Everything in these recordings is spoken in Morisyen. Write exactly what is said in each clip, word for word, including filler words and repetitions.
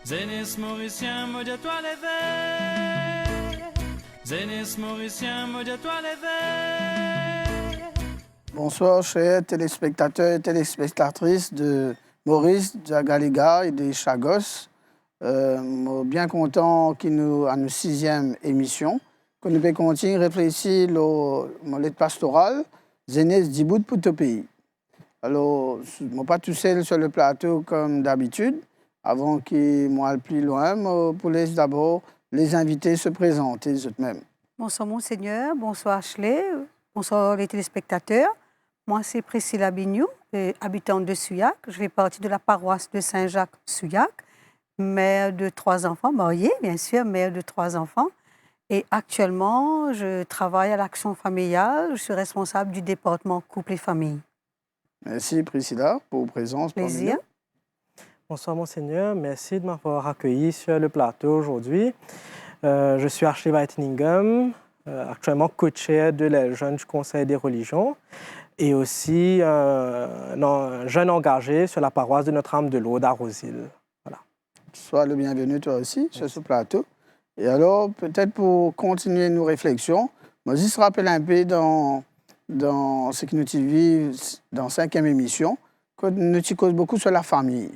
Zenes morisien, mo dir twa leve. Zenes morisien, mo dir twa leve. Bonswar, ser telespektater e telespektatris de Moris, de Galiga e de Chagos. Eh, mo bien kontan ki nou, a nou siziem emision, ke nou pe kontign reflesi lor mo let pastoral, Zenes dibout pou to pei. Alor, s-, mo pa tousel sur le plato kom dabitid. Avan ki mo al pli lwin, mo pou les dabor les invite se prezante zot mem. Bonsoir Monseigneur, bonsoir Ashley, bonsoir les téléspectateurs. Moi, c'est Priscilla Bignou, euh, habitante de Souillac. Je fais partie de la paroisse de Saint-Jacques Souillac, mère de trois enfants, mariée, bien sûr, mère de trois enfants. Et actuellement, je travaille à l'Action familiale. Je suis responsable du département couple et famille. Merci Priscilla pour votre présence parmi nous. Plaisir. Bonsoir Monseigneur, merci de m'avoir accueilli sur le plateau aujourd'hui. Euh, je suis Ashley Whiteningham, euh, actuellement co-chair de l'aile jeune du Conseil des religions et aussi, euh, un jeune engagé sur la paroisse de Notre-Dame de Lourdes à Rose-Île. Voilà. Sois le bienvenu toi aussi sur ce plateau. Merci. E alor, petet pou kontinie nou refleksion, mo zis rapel inpe dan, dan seki nou ti viv s-, dan sinkiem emision, kot nou ti koz boukou sur lafami.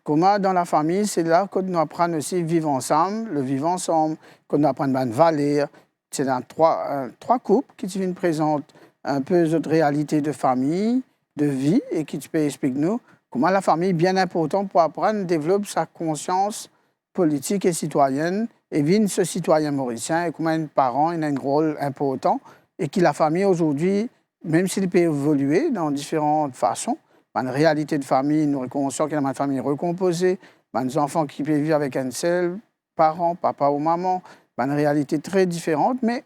Kouma dan lafami, se la kot nou aprann osi viv ansam, le vivre ensemble, kot nou aprann bann valer. Ti ena trwa, eh, trwa koup ki ti vinn prezant inpe zot realite de fami, de vi, e ki ti pe explik nou kouma lafami bien inportan pou aprann devlop sa konsians politik e sitwayenn, e vinn se sitwayen morisien, e kouma enn paran, ena enn rol inportan, e ki lafami azordi, mem si li pe evolie dan diferan fason, bann realite de fami, nou rekonsian ki ena bann fami rekonpoze, bann zanfan ki pe viv avek enn sel paran, papa ou mama, bann realite tre diferan, me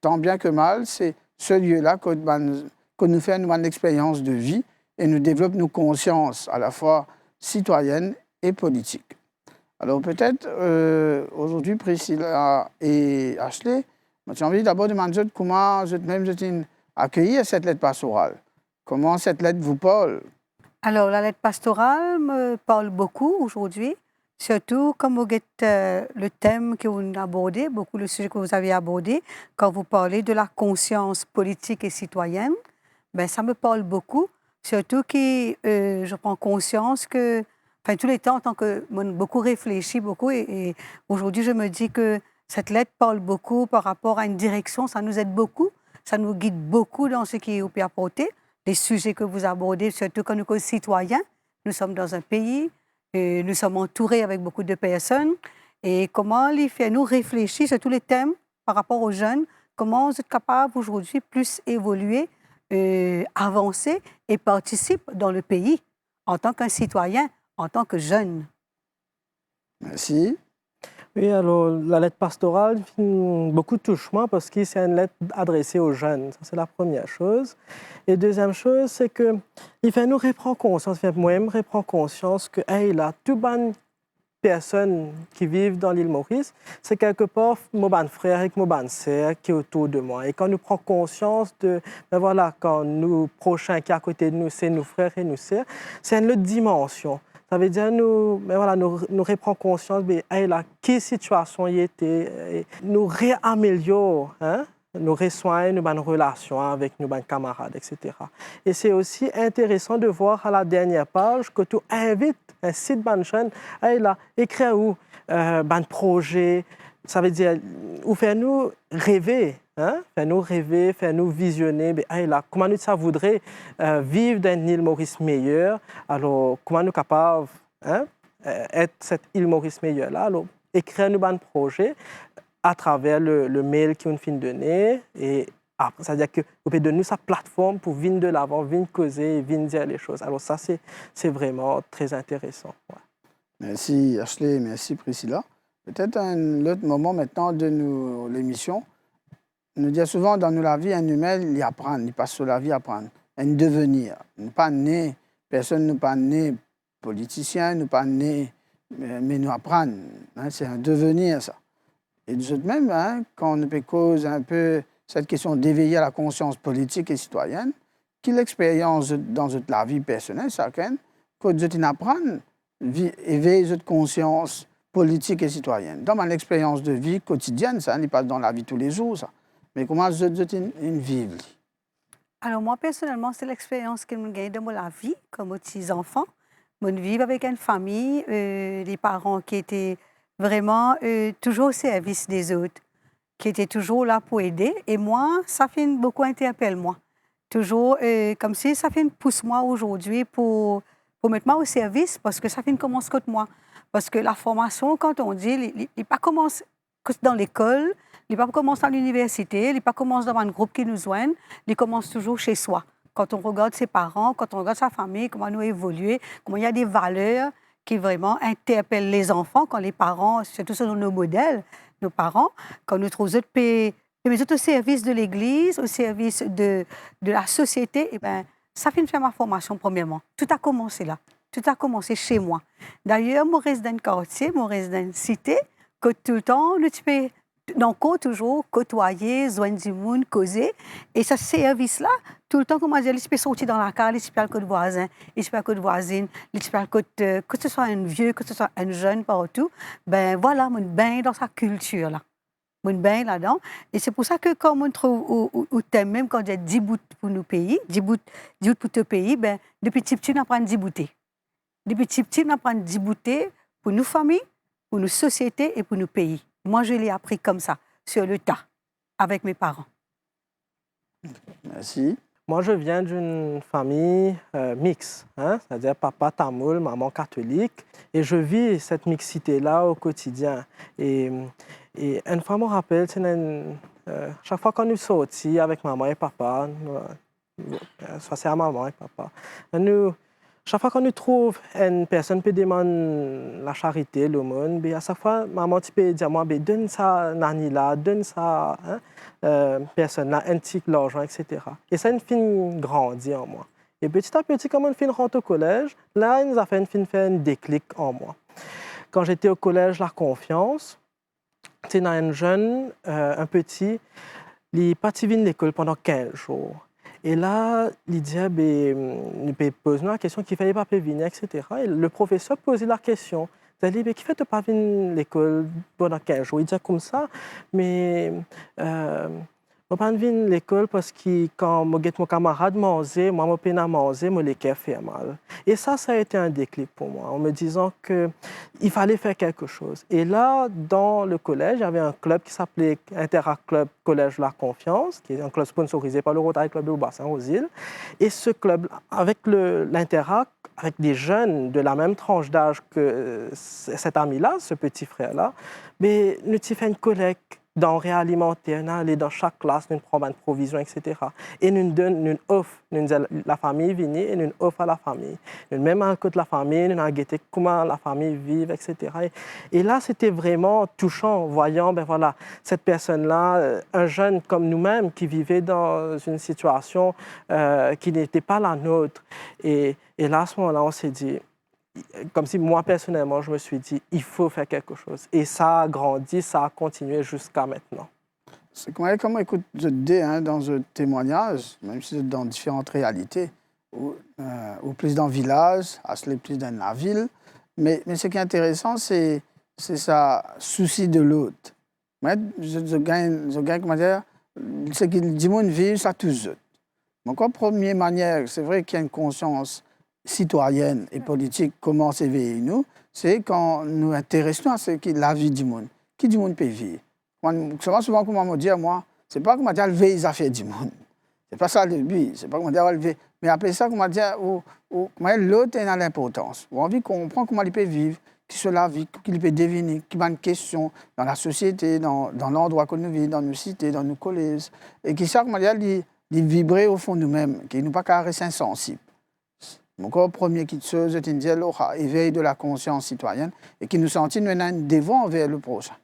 tan bien ke mal, se se lie la kot bann, kot nou fer nou bann lexperyans de vi e nou devlop nou konsians alafwa sitwayenn e politik. Alor petet, eh, azordi, Priscilla e Ashley, mo ti anvi dabor demann zot kouma zot mem zot inn akeir set let pastoral. Comment cette lettre vous parle ? Alors, la lettre pastorale me parle beaucoup aujourd'hui, surtout quand vous guettez, euh, le thème que vous abordez, beaucoup le sujet que vous avez abordé, quand vous parlez de la conscience politique et citoyenne, ben, ça me parle beaucoup, surtout que, euh, je prends conscience que, enfin, tous les temps, en tant que, moi, beaucoup réfléchi, beaucoup, et, et aujourd'hui, je me dis que cette lettre parle beaucoup par rapport à une direction, ça nous aide beaucoup, ça nous guide beaucoup dans ce qui est apporté, les sujets que vous abordez, surtout quand nous sommes citoyens, nous sommes dans un pays, et nous sommes entourés avec beaucoup de personnes, et comment li fer nou réfléchir sur tous les thèmes par rapport aux jeunes, comment vous êtes capable aujourd'hui plus évoluer, euh, avancer et participer dans le pays en tant qu'un citoyen, en tant que jeune. Merci. Wi, alor, lalet pastoral finn boukou tous mwa parski se enn let adrese o zenn. Sa, se la premie soz. E deziem soz, se ke li fer nou repran konsians, li fer mwa mem repran konsians ke, ey la, tou bann personn ki viv dan Lil Moris, se kelkepar mo bann frer ek mo bann ser ki otour de mwa. E kan nou pran konsians de, ben vwala, kan nou prosin ki akote de nou, se nou frer e nou ser, se enn lot dimansion. Savedir nou, ben vwala, nou, nou repran konsians, be, ey la, ki sitiasion li ete, e nou reamelior, en, nou reswagn nou bann relasion avek nou bann kamarad, et cetera. E se osi interesan de vwar a la dernie paz kot ou invit, insit bann zenn, ey la, ekrir ou, eh, bann proze, savedir, ou fer nou reve, en, fer nou reve, fer nou vizione, be, ey la, kouma nou sa voudre, eh, viv dan enn Lil Moris meyer, alor, kouma nou kapav, en, eh, et set Lil Moris meyer la, alor, ekrir nou bann proze atraver le, le mail ki ou'nn finn done, e apre, savedir ke ou pe donn nou sa platform pou vinn delavan, vinn koze, vinn dir lesoz. Alor sa, se, se vreman tre interesan. Wi. Mersi Ashley, mersi Priscilla. Petet enn lot moman aster de nou lemision. Nou dir souvan dan nou lavi, enn imin, li aprann, li pas so lavi aprann. Enn devenir. Nou pa ne, personn nou pa ne politisien, nou pa ne, me, me nou aprann, en, se enn devenir sa. E zot mem, en, kan nou pe koz inpe set kestion d'éveil à la conscience politique et citoyenne, ki lexperyans zot, dan zot lavi personel, sakenn, kot zot inn aprann vi-, evey zot konsians politik e sitwayenn. Dan bann experyans de vi kotidienn, sa, li pa dan lavi toulezour, sa. Me kouma zot, zot inn, inn viv li? Alor, mwa, personelman, se lexperyans ki mo'nn gagne dan mo lavi, kan mo ti zanfan. Mo'nn viv avek enn fami, euh, de paran ki ete vreman, euh, touzour o servis dezot, ki ete touzour la pou ede. E mwa, sa finn boukou interpel mwa. Touzour, euh, koumsi sa finn pous mwa azordi pou, pou met mwa o servis, parski sa finn koumans kot mwa. Parski laformasion, kan on di, li, li, li pa koumans kot dan lekol, li pa koumans dan liniversite, li pa koumans dan bann group ki nou zwenn, li koumans touzour se swa. Kan on regard se paran, kan on regard sa fami, kouma nou evolie, kouma il y a des valeurs ki vreman interpel lezanfan, kan le paran, sirtou se nou model, nou paran, kan nou trouv zot pe, pe met zot o servis de legliz, o servis de, de lasosiete, e ben, sa finn fer mwa formasion premierman. Tout a koumanse la. Tout a koumanse se mwa. Dayer, mo res dan enn kartie, mo res dan enn site, kot toultan nou ti pe, ankor touzour, kotwaye, zwenn dimoun, koze. E sa servis la, toultan, kouma dir, li ti pe sorti dan lakaz, li ti pe al kot vwazin, li ti pe al kot vwazinn, li ti pe al kot, euh, ke se swa enn vie, ke se swa enn zenn, partou. Ben vwala, mo'nn bengn dan sa kiltir la. Mo'nn bengn ladan. E se pou sa ke kan mo'nn trouv ou, ou, ou tem mem, kan dir dibout pou nou pei, dibout, dibout pou to pei, ben, depi tipti, nou aprann diboute. Depi tipti, nou aprann diboute pou nou fami, pou nou sosiete e pou nou pei. Moi, je l'ai appris comme ça, sur le tas, avec mes parents. Merci. Moi, je viens d'une famille, euh, mixte, hein, c'est-à-dire papa tamoul, maman catholique, et je vis cette mixité-là au quotidien. Et, et une fois, je me rappelle, c'est une, euh, chaque fois qu'on nous sortit avec maman et papa, nous, euh, swa se a mama ek papa. Nou, sak fwa kan nou trouv enn personn pe demann lasarite, lomone, be a sak fwa mama ti pe dir mwa, be donn sa nani la, donn sa, hein, euh, personn la enn ti larzan, et cetera. E sa inn finn grandi an mwa. E petit à petit, kan mo'nn finn rant o kolez, la enn zafer inn finn fer enn deklik an mwa. Quand j'étais au collège La Confiance, ti ena enn zenn, euh, enn peti, li pa ti vinn lekol pandan kinz zour. E la, li dir, be, nou pe poz nou lakestion, kifer li pa pe vini, et cetera. E le profeser poz li lakestion, dir li, be, kifer to pa vinn lekol pandan kinz zour? Li dir koumsa, me, euh, mo pa'nn vinn lekol parski kan mo get mo kamarad manze, mwa mo pena manze, mo leker fer mal. Et ça, ça a été un déclic pour moi, en me disant que il fallait faire quelque chose. Et là, dans le collège, il y avait un club qui s'appelait Interact Club Collège La Confiance, qui est un club sponsorisé par le Rotary Club de Beaubassin aux Îles. Et ce club, avec le, l'Interact, avec des jeunes de la même tranche d'âge que, euh, c-, cet ami-là, ce petit frère-là, be, nou ti fer enn kolekt danre alimanter, nou ale dan sak klas, nou pran bann provizion, et cetera. E nou donn, nou of, nou dir lafami vini e nou of a lafami. Nou mem al kot lafami, nou al gete kouma lafami viv, et cetera. E, e la, c'était vraiment touchant, voyant, ben voilà, cette personne-là, euh, un jeune comme nous-mêmes qui vivait dans une situation, euh, qui n'était pas la nôtre. Et, et là, à ce moment-là, on s'est dit, comme si moi, personnellement, je me suis dit, il faut faire quelque chose. Et ça a grandi, ça a continué jusqu'à maintenant. Se kouma, kan mo ekout zot de, hein, dan zot temwagnaz, mem si zot dan diferan realite, ou, euh, ou plis dan vilaz, Asle plis dan lavil, me, me seki interesan, se, se sa sousi de lot. Me zot, zot gagn, zot gagn, kouma dir, seki dimoun viv, sa tous zot. Mo krwar premie manier, se vre ki enn konsians sitwayenn e politik koumans evey nou, se kan nou interes nou a seki lavi dimoun, ki dimoun pe viv. Mwa, souvan, souvan, kouma mo dir, mwa, se pa kouma dir al vey zafer dimoun. Se pa sa le bi, se pa kouma dir al vey, me apre sa, kouma dir, ou, ou, kouma lot ena linportans. Ou anvi konpran kouma li pe viv, ki so lavi, ki li pe devini, ki bann kestion dan lasosiete, dan, dan landrwa kot nou viv, dan nou site, dan nou kolez, e ki sa, kouma dir, li, li vibre o fon nou mem, ki nou pa kav res insansib. Mo krwar premie kiksoz, zot inn dir, lor evey de la konsians sitwayenn, e ki nou santi nou ena enn devwar anver le prosin.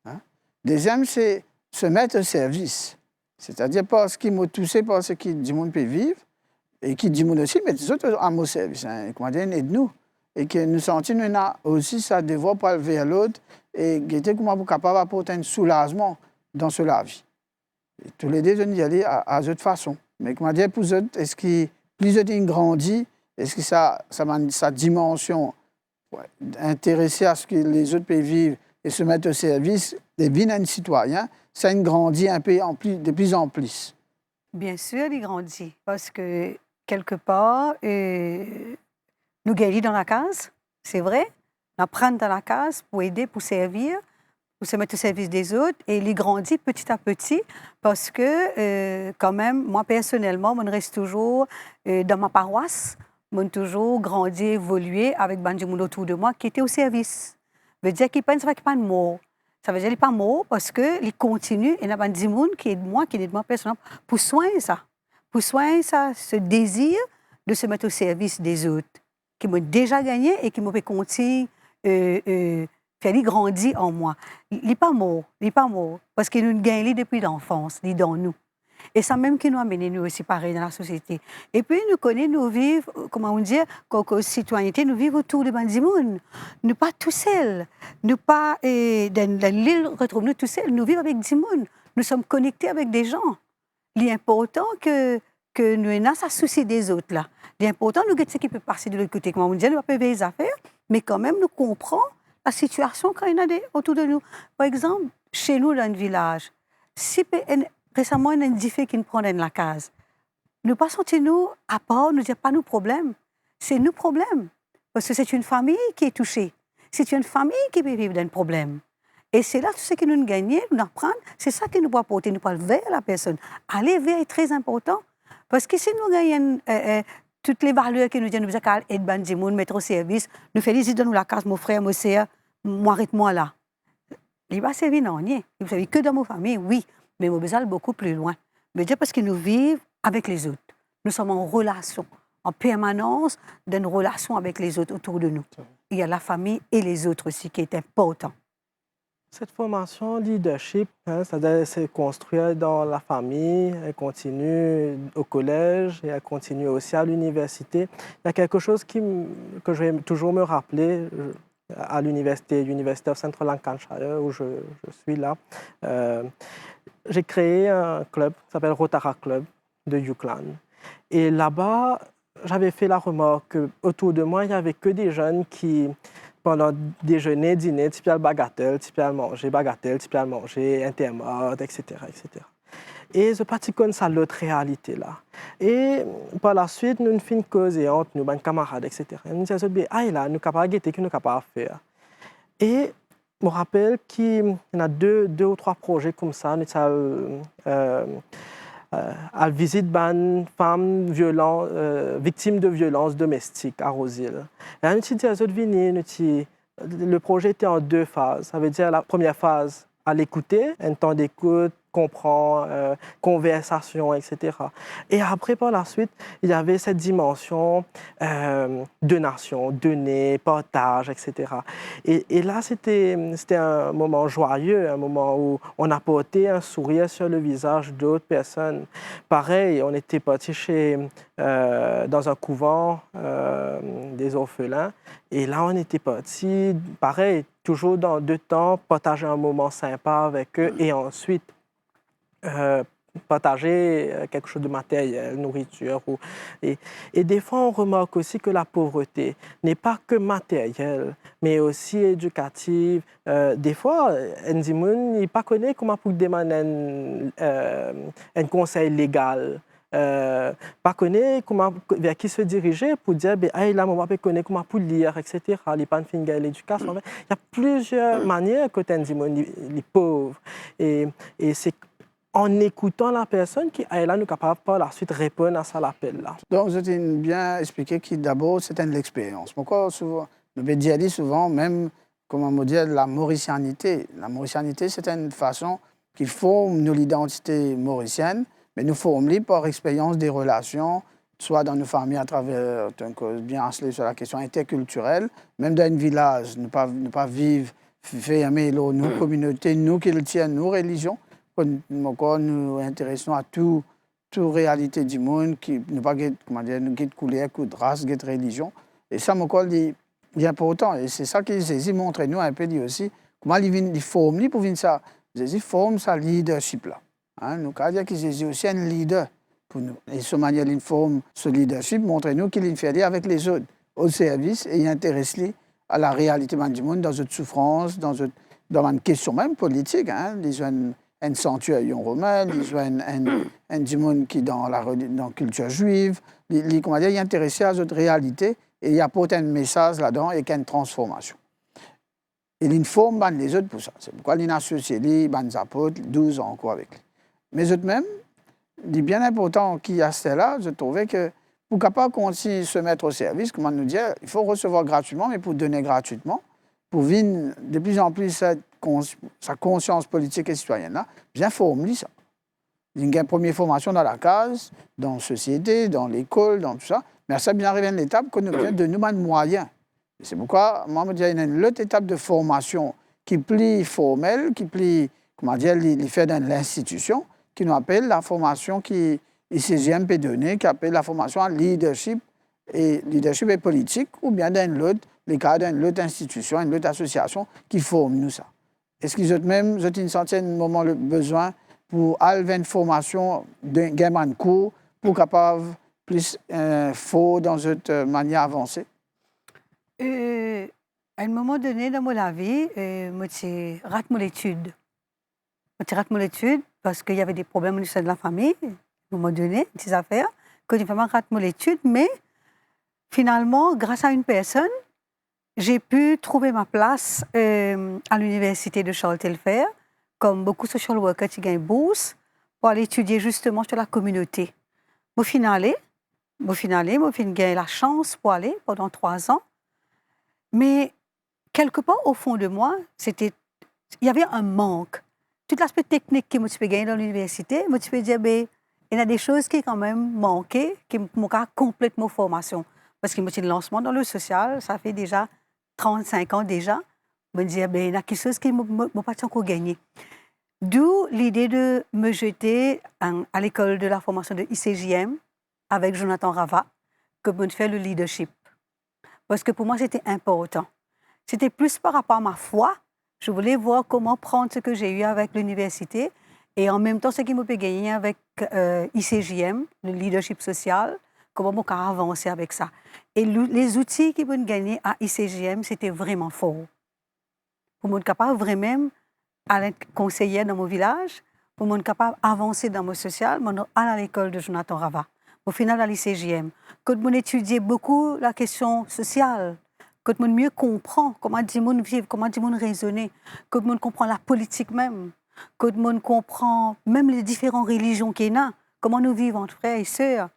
Hein? Deziem, se se met o servis. Setadir parski mo touse par seki dimoun pe viv, e ki dimoun osi met zot a mo servis, hein, e kouma dir, inn ed nou, e ki nou santi nou ena osi sa devwar pou al ver lot, e gete kouma pou kapav aport enn soulazman dan so lavi. E toulede zot inn dir li a, a zot fason. Me kouma dir pou zot, eski pli zot inn grandi, eski sa, sa bann, sa dimansion interese a seki lezot pe viv e se met o servis e vinn enn sitwayin, sa inn grandi inpe anpli, de pli an pli. Bien sir, li grandi, parski kelkepar, eh, nou gagn li dan lakaz, se vre, nou aprann dan lakaz pou ede, pou servi, pou se met o servis dezot, e li grandi peti a peti, parski, eh, kanmem, mwa personelman, mo res touzour, eh, dan mo parwas, mo touzour grandi, evolie avek bann dimoun otour de mwa ki ete o servis. Vedir ki pa enn zafer ki pa mor. Savedir li pa mor parski li kontinie, ena bann dimoun ki ed mwa, ki ed mwa personelman pou swagn sa, pou swagn sa, se dezir de se met o servis dezot, ki mo deza gagne e ki mo pe kontign, eh, eh, fer li grandi an mwa. Li pa mor, li pa mor, parski nou gagn li depi lanfans, li dan nou. E samem ki nou amene nou osi parey dan lasosiete. Epi nou kone nou viv, kouma nou dir, kan, kan sitwaynte, nou viv otour de bann dimoun. Nou pa tousel. Nou pa, eh, dan, dan lil retrouv nou tousel. Nou viv avek dimoun. Nous sommes connectés avec des gens. Li inportan ki, ki nou ena sa sousi dezot la. Li inportan nou get seki pe pase de lot kote. Kouma nou dir, nou pa pe vey zafer, me kanmem nou konpran lasitiasion kan ena de, otour de nou. Par exanp, se nou dan enn vilaz, si pe enn, resaman ena enn dife ki'nn pran dan enn lakaz, nou pa santi nou apar, nou dir pa nou problem. Se nou problem. Parski se enn fami ki touse. Se enn fami ki pe viv dan enn problem. E se la tou seki nou gagne, nou aprann, se sa ki nou pou aporte, nou pou al ver lapersonn. Ale ver, tre inportan. Parski si nou gagn, eh, eh, tou le valer ki nou dir nou bizin al ed bann dimoun, met o servis, nou fer li zis dan nou lakaz, mo frer, mo ser, mwa ret mwa la. Li pa servi nanye, li servi ke dan mo fami, wi, me mo bizin al boukou pli lwin. Vedir parski nou viv avek lezot. Nous sommes en relation, en permanence, dan enn relasion avek lezot otour de nou. Il y a la famille et les autres aussi qui est important. Cette formation leadership, hein, c'est-à-dire c'est construit dans la famille, elle continue au collège et elle continue aussi à l'université. Il y a quelque chose qui m-, que je vais toujours me rappeler, je, à l'université, University of Central Lancashire, où je, je suis là, euh, j'ai créé un club qui s'appelle Rotara Club de Euclan. Et là-bas, j'avais fait la remarque que autour de moi, il y avait que des jeunes qui, pendant déjeuner, dîner, ti pe al Bagatelle, ti pe al manze Bagatelle, ti pe al manze Intermarché, et cetera, et cetera. E zot pa ti konn sa lot realite la. E par la suite, nou finn koze ant nou, bann kamarad, et cetera. Nou dir zot, be, ay la, nou kapav gete ki nou kapav fer. E mo rapel ki ena de, de ou trwa proze koumsa, nou ti al, euh, euh, al vizit bann fam violan, euh, viktim de violans domestik a Rosil. E la, nou ti dir zot vini, nou ti, le proze ete an de faz. Savedir, la première phase, à l'écoute, un temps d'écoute, konpran, euh, konversasion, et cetera. Et après, par la suite, il y avait cette dimension, euh, donation, donner, partage, et cetera. Et, et là, c'était, c'était un moment joyeux, un moment où on a porté un sourire sur le visage d'autres personnes. Pareil, on était parti chez, euh, dans un couvent, euh, des orphelins. Et là, on était parti, pareil, toujours dans deux temps, partager un moment sympa avec eux et ensuite, euh, partager, euh, quelque chose de matériel, nourriture. Ou, et, et des fois, on remarque aussi que la pauvreté n'est pas que matérielle, mais aussi éducative. Euh, des fois, euh, enn dimoun, li pa kone kouma pou demann enn, euh, enn konsey legal. Euh, pa kone kouma, vers qui se diriger pour dire, be, ay, la, mo pa pe kone kouma pou lir, et cetera. Li pa'nn finn gagn ledikasion. Il y a plusieurs manières kot enn dimoun li, li pov. Et, et c'est en écoutant la personne ki, ay, la, nou kapav par la suite répondre à sa lapel la. Donk, zot inn bien explike ki dabor, se enn lexperyans. Mo krwar souvan, nou pe dir li souvan, mem kouma mo dir, la morisianite. La morisianite, se enn fason ki form nou lidantite morisienn, me nou form li par experyans de relasion, swa dan nou fami atraver, donk, bien Ashley, sir la kestion interkiltirel, mem dan enn vilaz, nou pa, nou pa viv ferme lor nou kominote, nou kiltir, nou relizion, kot nou, ankor, nou interes nou a tou, tou realite dimoun, ki nou pa get, kouma dir, nou get kouler, get ras, get relizion. E sa, mo krwar, li, li inportan. E se sa ki Zezi montre nou inpe li osi, kouma li vinn, li form li pou vinn sa. Zezi form sa leadership la. Hein, nou kapav dir ki Zezi osi enn lider pou nou. E so manier li form so leadership montre nou ki li fer li avek lezot, o servis, e li interes li a larealite bann dimoun dan zot soufrans, dan zot, dan bann kestion mem politik, hein. Li zwenn enn santiryon romin, li zwenn enn, enn dimoun ki dan la reli-, dan kiltir zwiv, li, li, kouma dir, li interese a zot realite e li aport enn mesaz ladan ek enn transformasion. E linn form bann lezot pou sa. Se poukwa linn asosie li bann apot, douz ankor avek li. Me zot mem, li bien inportan ki aster la, zot trouve ke pou kapav kontign se met o servis, kouma nou dir, il faut recevoir gratuitement, me pou done gratwitman, pou vinn de pli an pli sa kons-, sa konsians politik e sitwayenn la, bien form li sa. Linn gagn premie formasion dan lakaz, dan sosiete, dan lekol, dan tou sa. Me aster bizin ariv enn letap kot nou bizin donn nou bann mwayin. Se poukwa, mwa, mo dir, ena enn lot etap de formasion ki pli formel, ki pli, kouma dir, li, li fer dan linstitision, ki nou apel la formasion ki I C G M pe done, ki apel la formasion an leadership, e leadership e politik, oubien dan enn lot, le ka dan enn lot institision, enn lot asosiasion ki form nou sa. Eski zot mem, zot inn santi enn moman le bizin pou al ver enn formasion, de, gagn bann kour, pou kapav pli, eh, for dan zot, eh, manier avanse? Eh, a enn moman done dan mo lavi, eh, mo ti rat mo letid. Mo ti rat mo letid parski ena de problem o sein de la fami, a enn moman done, ti zafer, ki ti fer mwa rat mo letid, me finalman, gras a enn personn, j'ai pu trouver ma place, euh, à l'université de Charles Telfer, comme beaucoup social workers ti gagn bours, pou al etidie zisteman sur la communauté. Mo finn ale, mo finn ale, mo finn gagn lasans pou ale pandan trwa an. Me, quelque part, au fond de moi, c'était, il y avait un manque. Tout laspe teknik ki mo ti pe gagne dan liniversite, mo ti pe dir, be, ena de soz ki kanmem manke, ki mo kav konplet mo formasion. Parski mo ti lans mwa dan le sosial, sa fer deza trant-sink an deza. Mo dir, be, ena kiksoz ki mo, mo, mo pa ti ankor gagne. D'où l'idée de me jeter, euh, à l'école de la formation de I C J M avec Jonathan Rava, ki mo fer le leadership. Parski pou mwa, c'était important. C'était plus par rapport à ma foi. Je voulais voir comment prendre ce que j'ai eu avec l'université et en même temps ce ki mo pe gagne avec, euh, I C J M, le leadership social, kouma mo kav avanse avek sa. E lou-, les outils ki mo gagne a I C J M, c'était vraiment fort. Pou mo kapav vremem al et konseyer dan mo vilaz, pou mo kapav avanse dan mo sosial, mo al lekol de Jonathan Rava. Mo finn al I C J M, kot mo etidie boukou lakestion sosial, kot mo mie konpran kouma dimoun viv, kouma dimoun rezone, kot mo konpran lapolitik mem, kot mo konpran mem les différentes religions ki ena, kouma nou viv ant frer e ser,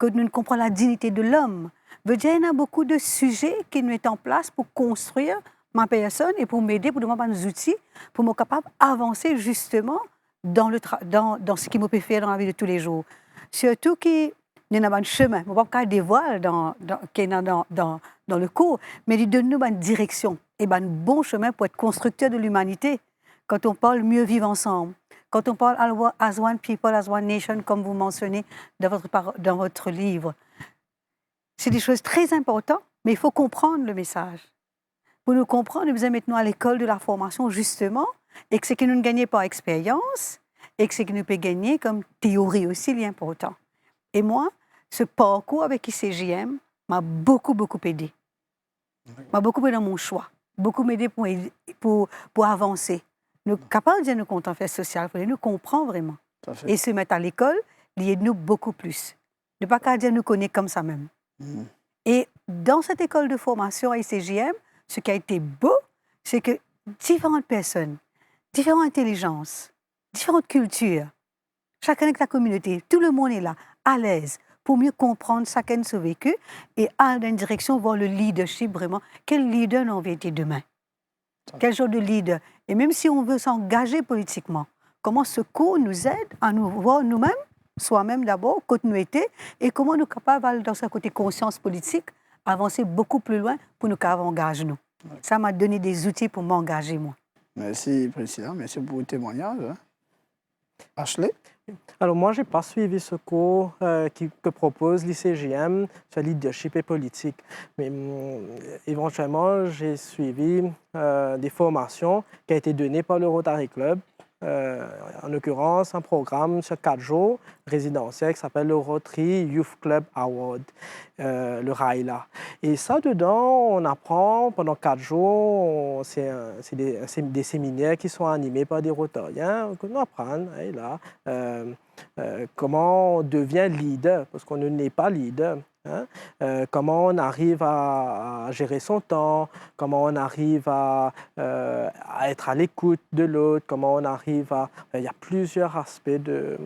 kot nou konpran la dignité de l'homme. Vedir, ena boukou de size ki nou met an plas pou konstrir ma personn e pou mo ede, pou donn mwa bann zouti pou mo kapav avanse zisteman dan le tra-, dan, dan seki mo pe fer dan lavi de toulezour. Sirtou ki ena bann semin, mo pa kav devwal dan, dan, ki ena dan, dan, dan le kour, me li donn nou bann direksion e bann bon semin pou et konstrikter de limanite. Quand on parle mieux vivre ensemble, quand on parle as one people, as one nation, comme vous mentionnez dans votre par-, dans votre livre, c'est des choses très importantes, mais il faut comprendre le message. Pou nou konpran, nou bizin met nou a lekol de la formasion, zisteman, e ki seki nou gagne par experyans, e ki seki nou pe gagne kom teori osi, li inportan. E mwa, se parkour avek I C J M mwa boukou, boukou ede. Wi. Mwa boukou ede dan mo swa, boukou ede pou, pou, pou avanse. Nou kapav dir nou kontan fer sosial, fode nou konpran vreman. Tout à fait. E se met a lekol, li ed nou boukou plis. Nou pa kav dir nou kone koumsa mem. Hmm. E dan set lekol de formasion a I C J M, seki a ete bo, se ki diferan personn, diferan intelizans, diferan kiltir, sakenn avek sa kominote, tou lemonn ete la, alez, pou mie konpran sakenn so veki e al dan enn direksion, vwar le leadership vreman, kel lider nou anvi ete demin. Kel zar de lider? E mem si nou ve angaze politikman, kouma se kour nou ed a nou vwar noumem, swa mem dabor, kot nou ete, e kouma nou kapav al dan sa kote konsians politik, avanse boukou pli lwin pou nou kapav angaz nou. Wi. Sa mwa donn de zouti pou mo angaze mwa. Merci Priscilla, merci pour le témoignage, hein. Ashley? Alors moi, j'ai pas suivi ce cours, euh, qui, que propose l'I C J M sur leadership et politique. Mais, hum, éventuellement, j'ai suivi, euh, des formations qui ont été données par le Rotary Club, euh, en l'occurrence, un programme sur quatre jours résidentiel qui s'appelle le Rotary Youth Club Award, euh, le RAYLA. Et ça, dedans, on apprend pendant quatre jours, on- c'est un- c'est des, c'est des séminaires qui sont animés par des Rotariens, que nous apprenons, hein, là, euh, euh, comment on devient leader, parce qu'on ne naît pas leader. Hein, euh, comment on arrive à, à gérer son temps, comment on arrive à, euh, à être à l'écoute de l'autre, comment on arrive à... Il y a plusieurs aspects de,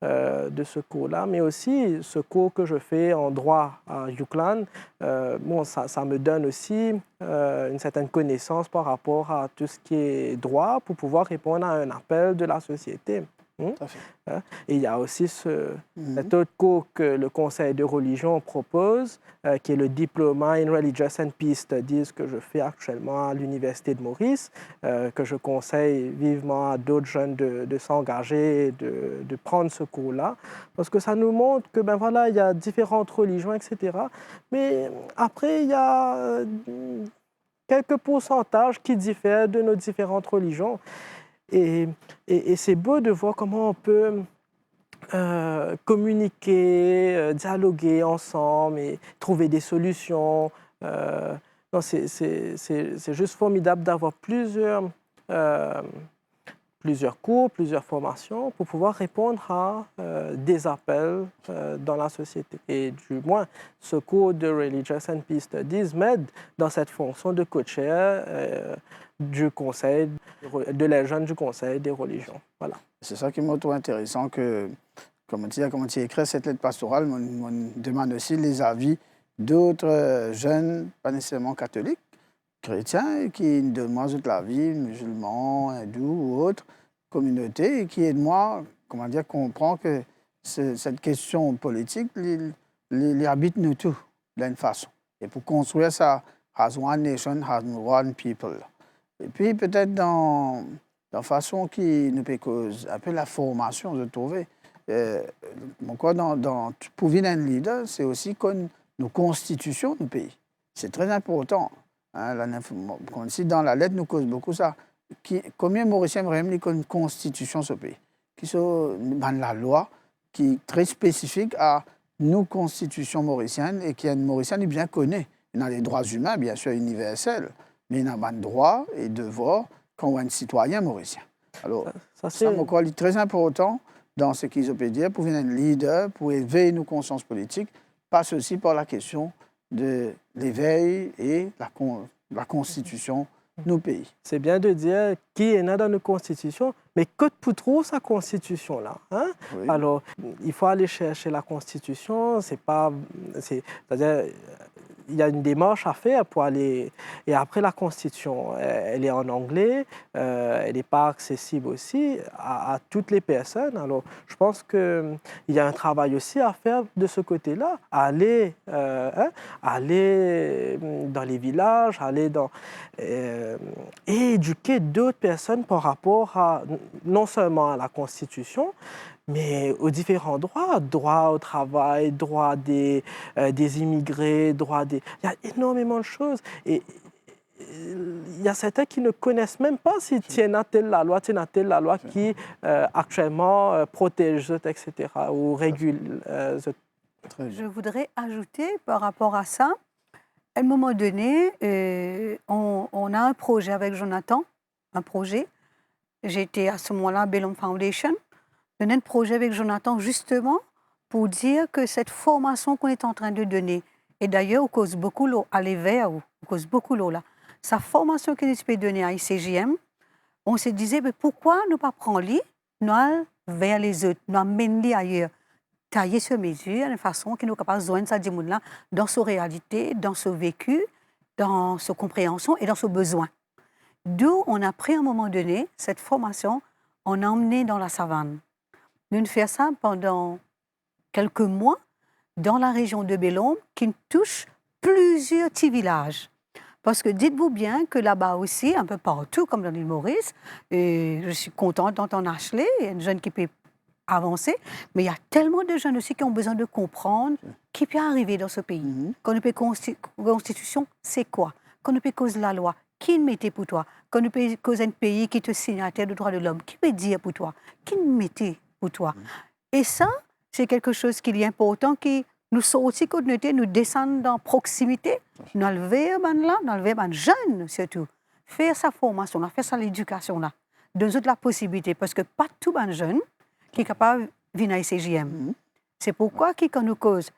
euh, de ce cours-là, mais aussi ce cours que je fais en droit à UCLan, euh, bon, ça, ça me donne aussi, euh, une certaine connaissance par rapport à tout ce qui est droit pour pouvoir répondre à un appel de la société. Hmm ? Tout à fait. Hein ? Et il y a aussi ce, cet autre cours que le Conseil de religion propose, euh, qui est le Diploma in Religious and Peace Studies que je fais actuellement à l'Université de Maurice, euh, que je conseille vivement à d'autres jeunes de, de s'engager et de, de prendre ce cours-là, parce que ça nous montre que, ben voilà, il y a différentes religions, et cetera. Mais après, il y a, euh, quelques pourcentages qui diffèrent de nos différentes religions. Et, et, et c'est beau de voir comment on peut, euh, communiquer, euh, dialoguer ensemble et trouver des solutions. Euh, non, c'est, c'est, c'est, c'est juste formidable d'avoir plusieurs, euh, plusieurs cours, plusieurs formations pour pouvoir répondre à, euh, des appels, euh, dans la société. Et du moins, ce cours de Religious and Peace Studies m'aide dans cette fonction de co-chair, euh, du conseil, de les jeunes du Conseil des religions. Voilà. Se sa ki mo trouv interesan ke, kouma ti, kouma ti ekrir set let pastoral, mo, mo demann osi les avis d'autres, euh, jeunes, pas nécessairement catholiques, kretien, e ki donn mwa zot lavi, mizilman, indou ou ot kominote, e ki ed mwa, kouma dir, konpran ke se, set kestion politik, li, li, li abit nou tou, dan enn fason. E pou konstrir sa, as one nation, as one people. Epi petet dan, dan fason ki nou pe koz, inpe laformasion, zot trouve, eh, mo krwar dan, dan, pou vinn enn lider, se osi konn nou konstitision nou pei. Se tre inportan, hein, la, koumsi dan lalet nou koz boukou sa. Ki, konbien Morisien vremem li konn konstitision so pei? Ki so bann lalwa ki tre spesifik a nou konstitision morisienn e ki enn Morisien li bien kone. Ena le drwa zimin, biensir, iniversel, me ena bann drwa e devwar kan ou enn sitwayin morisien. Alor, sa, sa, sa, se mo krwar li tre inportan dan seki zot pe dir pou vinn enn lider, pou evey nou konsians politik, pas osi par lakestion de levey e lakon-, lakonstitision nou pei. Se bien de dir ki ena dan nou konstitision, me kot pou trouv sa konstitision la, hein? Wi. Alors, il faut aller chercher la constitution, c'est pas, c'est, c'est-à-dire, il y a une démarche à faire pour aller, et après la constitution, elle, elle est en anglais, euh, elle n'est pas accessible aussi à, à toutes les personnes. Alors, je pense que, euh, il y a un travail aussi à faire de ce côté-là, aller, euh, hein, aller, euh, dans les villages, aller dans, euh, et éduquer d'autres personnes par rapport à, non seulement à la Constitution, mais aux différents droits, droit au travail, droit des, euh, des immigrés, droit des, il y a énormément de choses. Et, euh, il y a certains qui ne connaissent même pas si ti ena telle loi, ti ena telle loi qui, euh, actuellement, euh, protège zot, et cetera, ou régule, euh, zot. Très bien. Je voudrais ajouter par rapport à ça, à un moment donné, euh, on, on a un projet avec Jonathan, un projet. J'étais à ce moment-là à Bellum Foundation. On a un projet avec Jonathan, justement, pour dire que cette formation qu'on est en train de donner, et d'ailleurs, on cause beaucoup lor, à l'éveil, on cause beaucoup lor la. Sa formation ki nou pe donn a I C G M, on se disait, mais pourquoi nou pa pran li, nou al ver lezot, nou amenn li ayer, taye sur mesure, de façon ki nou kapav zwenn sa dimoun la dans son réalité, dans son vécu, dans son compréhension et dans son besoin. D'où on a pris à un moment donné cette formation, on a emmené dans la savane. Nou'nn fer sa pandan quelques mois dans la région de Bellombre, qui touche plusieurs petits villages. Parce que dites-vous bien que là-bas aussi, un peu partout, comme dans l'île Maurice, et je suis contente d'entendre Ashley, une jeune qui peut avancer, mais il y a tellement de jeunes aussi qui ont besoin de comprendre qui peut arriver dans ce pays. Mhm. Kan nou pe konsti-, konstitision, se kwa? Kan nou pe koz lalwa, Ki'nn mete pou twa? Kan nou pe koz enn pei ki to signater de drwa de lom, ki pe dir pou twa? Ki'nn mete pou twa? E sa, se kelke soz ki li inportan ki nou sorti kot nou ete, nou desann dan proksimite, nou al ver bannla, nou al ver bann zenn sirtou. Fer sa formasion la, fer sa ledikasion la. Donn zot laposibilite, parski pa tou bann zenn ki kapav vinn a I C J M. Se pourkwa ki kan nou koz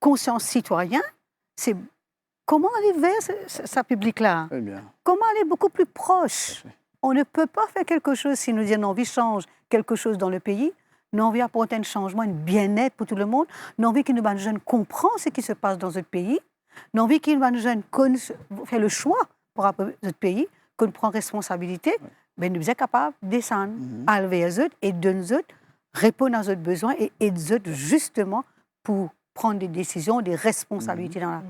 konsians sitwayin, se kouma ale ver se, se, sa piblik la? Kouma ale boukou pli pros? On ne peut pas faire quelque chose si nou dir nou anvi sanz kelke soz dan le pei, nou anvi aport enn sanzman, enn bienet pou tou le mond, nou anvi ki nou bann zenn konpran seki se pas dan zot pei, nou anvi ki nou bann zenn konn s-, fer le swa par rapor zot pei, konn pran responsabilite, be nou bizin kapav desann, al ver zot e donn zot, reponn a zot bezwin e ed zot zisteman pou pran de desizion, de responsabilite dan la,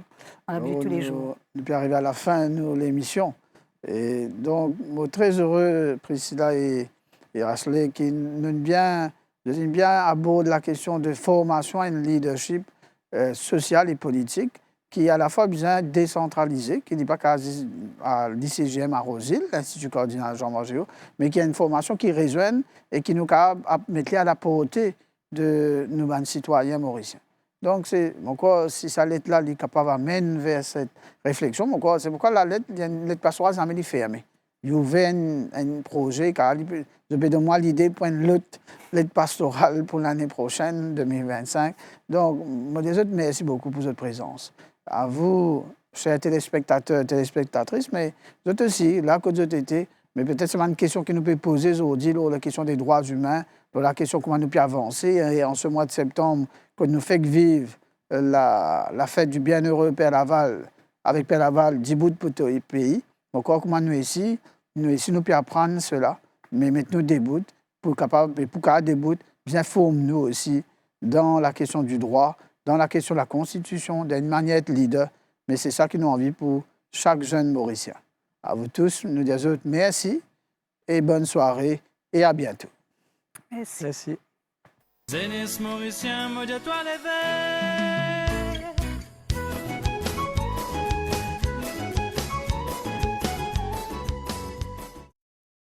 dan lavi de tou le zour. Nou, nou pe arive a lafin nou lemision. E donk, mo tre ere, Priscilla e, e Rasley, ki nou bien, nou bien abord lakestion de formasion enn leadership, eh, sosial e politik, ki alafwa bizin desantralize, ki li pa kapav zis a l'I C J M a Rose Hill, Linstiti Kardinal Jean Margeo, me ki enn formasion ki rezwenn e ki nou kapav ap met li a laporte de nou bann sitwayin morisien. Donk, se, mo krwar, si sa let la, li kapav amenn ver set refleksion, mo krwar, se pourkwa lalet, li enn let pastoral, zame li ferme. Li ouver enn, enn proze, kar li pe, zot pe donn mwa lide pou enn lot let pastoral pou lane prosenn, de mil vinn-sink. Donk, mo dir zot mersi boukou pou zot prezans. A vou, ser telespektater, telespektatris, me zot osi, la kot zot ete, me petet se bann kestion ki nou pe poze zordi lor lakestion de drwa imin, lor lakestion kouma nou pe avanse, e an se mwa de septanm, kot nou fek viv, eh, la, lafet di bienere Per Laval, avek Per Laval dibout pou to pei, mo krwar kouma nou isi, nou isi nou pe aprann sela, me met nou debout pou kapav, e pou kapav debout, bizin form nou osi dan lakestion di drwa, dan lakestion lakonstitision, dan enn manier et lider, me se sa ki nou anvi pou sak zenn morisien. A vous tous, nou dir zot mersi e bonn sware e a biento. Mersi. Mersi. Zenes morisien, mo dir twa leve.